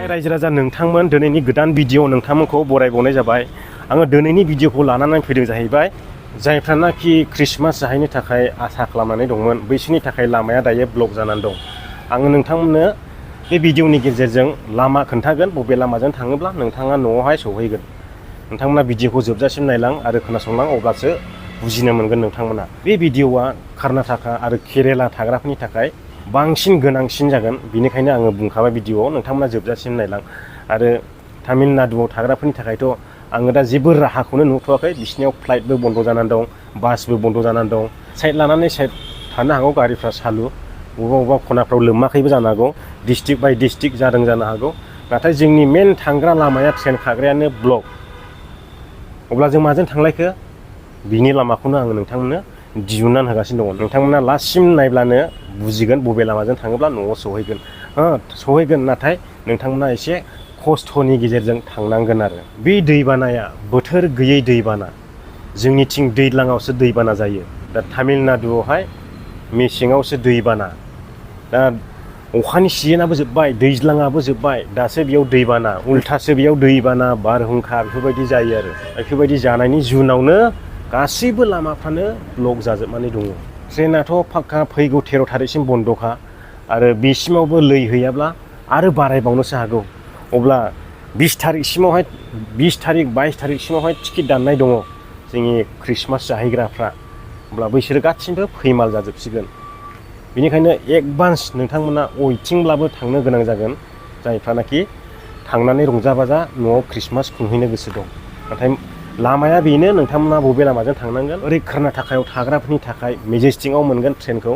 खुलुमबाय रायजो राजा नोंथांमोन दिनैनि गोदान भिडिअ नोंथांमोनखौ बरायबावनाय जाबाय। आङो दिनैनि भिडिअखौ लानानै फैदों जाहैबाय जायफ्रानाखि क्रिसमास जाहैनो थाखाय आसा खालामनानै दंमोन बैसोरनि थाखाय लामाया दायो ब्लक जानानै दं। आङो नोंथांमोननो बे भिडिअनि गेजेरजों लामा खोन्थागोन, बबे लामाजों थाङोब्ला नोंथाङा न'आवहाय सौहैगोन। नोंथांमोना भिडिअखौ जोबजासिम नायलां आरो खोनासंलां, अब्लासो बुजिनो मोनगोन नोंथांमोना। बे भिडिअआ कर्नाटका आरो केरेला थाग्राफोरनि थाखाय बांसिन गोनांसिन जागोन, बेनिखायनो आङो बुंखाबाय भिडिअआव नोंथांमोना जोबजासिम नायलां। आरो तामिलनाडुआव थाग्राफोरनि थाखायथ' आङो दा जेबो राहाखौनो नुथ'वाखै। बिसिनियाव फ्लाइटबो बन्द जानानै दं, बासबो बन्द जानानै दं। साइड लानानै साइड थानो हागौ गारिफ्रा सालु, बबेबा बबेबा खनाफ्राव लोमाखैबो जानो हागौ, डिस्ट्रिक्ट बाय डिस्ट्रिक्ट जादों जानो हागौ। नाथाय जोंनि मेन थांग्रा लामाया ट्रेन खारग्रायानो ब्लक। अब्ला जों माजों थांलायखो? बिनि लामाखौनो आङो नोंथांमोननो दिहुननानै होगासिनो दङ। नोंथांमोना लास्टसिम नायब्लानो बुजिगोन बबे लामाजों थाङोब्ला न'आव सहैगोन। सहैगोन, नाथाय नोंथांमोना एसे खस्थ'नि गेजेरजों थांनांगोन आरो। बे दैबानाया बोथोर गैयै दैबाना। जोंनिथिं दैज्लाङावसो दैबाना जायो, दा तामिलनाडुआवहाय मेसेङावसो दैबाना। दा अखानि सिजोनाबो जोब्बाय, दैज्लाङाबो जोब्बाय, दासो बेयाव दैबाना, उल्थासो बेयाव दैबाना बारहुंखा बेफोरबायदि जायो आरो। बेफोरबायदि जानायनि जुनावनो गासैबो लामाफ्रानो ब्लक जाजोबनानै दङ। ट्रेनाथ' फाक्का फैगौ 13 थारिखसिम बन्द'खा, आरो बेसिमावबो लैहैयाब्ला आरो बारायबावनोसो हागौ। अब्ला 20 थारिखसिमावहाय 20 थारिख 22 थारिखसिमावहाय टिकेट दाननाय दङ जोंनि क्रिसमास जाहैग्राफ्रा। अब्ला बैसोरो गासिबो फैमाल जाजोबसिगोन। बेनिखायनो एडभान्स नोंथांमोना अवेटिंब्लाबो थांनो गोनां जागोन, जायफ्रानाखि थांनानै रंजा बाजा न'आव क्रिसमास खुंहैनो गोसो दं। नाथाय लामाया बेनो, नोंथांमोना बबे लामाजों थांनांगोन। ओरै कर्नाटकायाव थाग्राफोरनि थाखाय मेजेस्टिकआव मोनगोन ट्रेनखौ।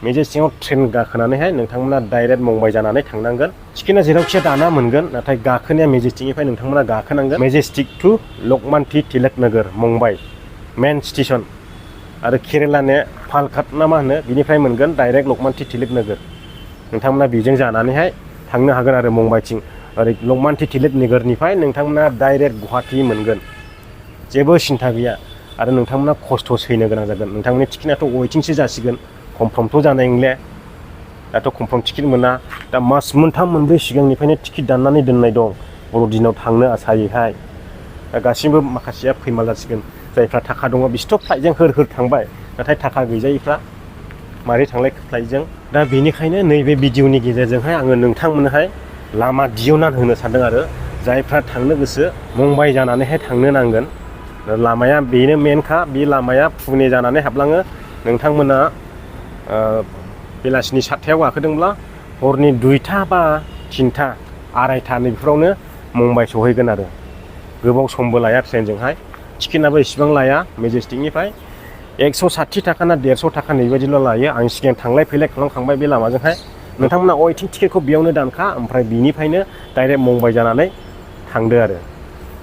मेजेस्टिकआव ट्रेन गाखोनानैहाय नोंथांमोना डाइरेक्ट मुम्बाइ जानानै थांनांगोन। टिकेटआ जेरावखिया दाना मोनगोन, नाथाय गाखोनाया मेजेस्टिकनिफ्राय नोंथांमोना गाखोनांगोन मेजेस्टिक टु लकमान्ति तिलक नगर मुम्बाइ मेन स्टेसन। आरो केरेलानि पालकाड ना मा होनो, बिनिफ्राय मोनगोन डाइरेक्ट लकमान्ति तिलक नगर। नोंथांमोना बेजों जानानैहाय थांनो हागोन आरो मुम्बाइथिं। ओरै लकमान्ति तिलक नगरनिफ्राय नोंथांमोना डाइरेक्ट गुवाहाटि मोनगोन। जेबो सिन्था गैया। आरो नोंथांमोना खस्थ' सैनो गोनां जागोन। नोंथांमोननि टिकेटआथ' वेटिंसो जासिगोन, कमफर्मथ' जानाय नंले। दाथ' कमफर्म टिकेट मोना। दा मास मोनथाम मोनब्रै सिगांनिफ्रायनो टिकेट दाननानै दोननाय दं बर'दिनाव थांनो आसायैहाय। दा गासिबो माखासेया फैमाल जासिगोन। जायफ्रा थाखा दङ बिसोरथ' फ्लाइटजों होर होर थांबाय, नाथाय थाखा गैजायैफ्रा मारै थांलाय फ्लाइटजों। दा बेनिखायनो नैबे भिडिअनि गेजेरजोंहाय आङो नोंथांमोननोहाय लामा दिहुननानै होनो सानदों आरो। जायफ्रा थांनो गोसो मुम्बाइ जानानैहाय थांनो नांगोन। लामाया बेनो मेनखा। बे लामाया पुने जानानै हाबलाङो। नोंथांमोना बेलासिनि 7थायाव गाखोदोंब्ला हरनि 2टा बा 3टा 2:30 नैबेफोरावनो मुम्बाइ सहैगोन आरो। गोबाव समबो लाया ट्रेनजोंहाय। टिकेटआबो इसिबां लाया। मेजेस्टिकनिफ्राय 160 थाखा ना 150 थाखा नैबायदिल' लायो। आं सिगां थांलाय फैलाय खालामखांबाय बे लामाजोंहाय। नोंथांमोना वेटिं टिकेटखौ बेयावनो दानखा, ओमफ्राय बिनिफ्रायनो डाइरेक्ट मुम्बाइ जानानै थांदो आरो।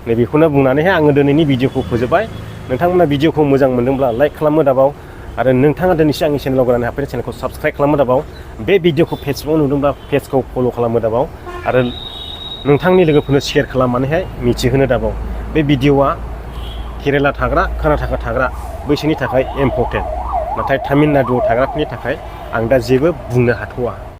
नैबेखौनो बुंनानैहाय आङो दिनैनि भिडिअखौ फोजोबबाय। नोंथांमोना भिडिअखौ मोजां मोनदोंब्ला लाइक खालामनो दाबाव, आरो नोंथाङा दिनैसो आंनि चेनेलाव गोदानै हाबफैनाय चेनेलखौ साबस्क्राइब खालामनो दाबाव। बे भिडिअखौ फेसबुकाव नुदोंब्ला पेजखौ फल' खालामनो दाबाव, आरो नोंथांनि लोगोफोरनो शेयार खालामनानैहाय मिथिहोनो दाबाव। बे भिडिअआ केरेला थाग्रा, कर्नाटका थाग्रा बैसोरनि थाखाय इम्परटेन्ट, नाथाय तामिलनाडुआव थाग्राफोरनि थाखाय आं दा जेबो बुंनो हाथ'वा।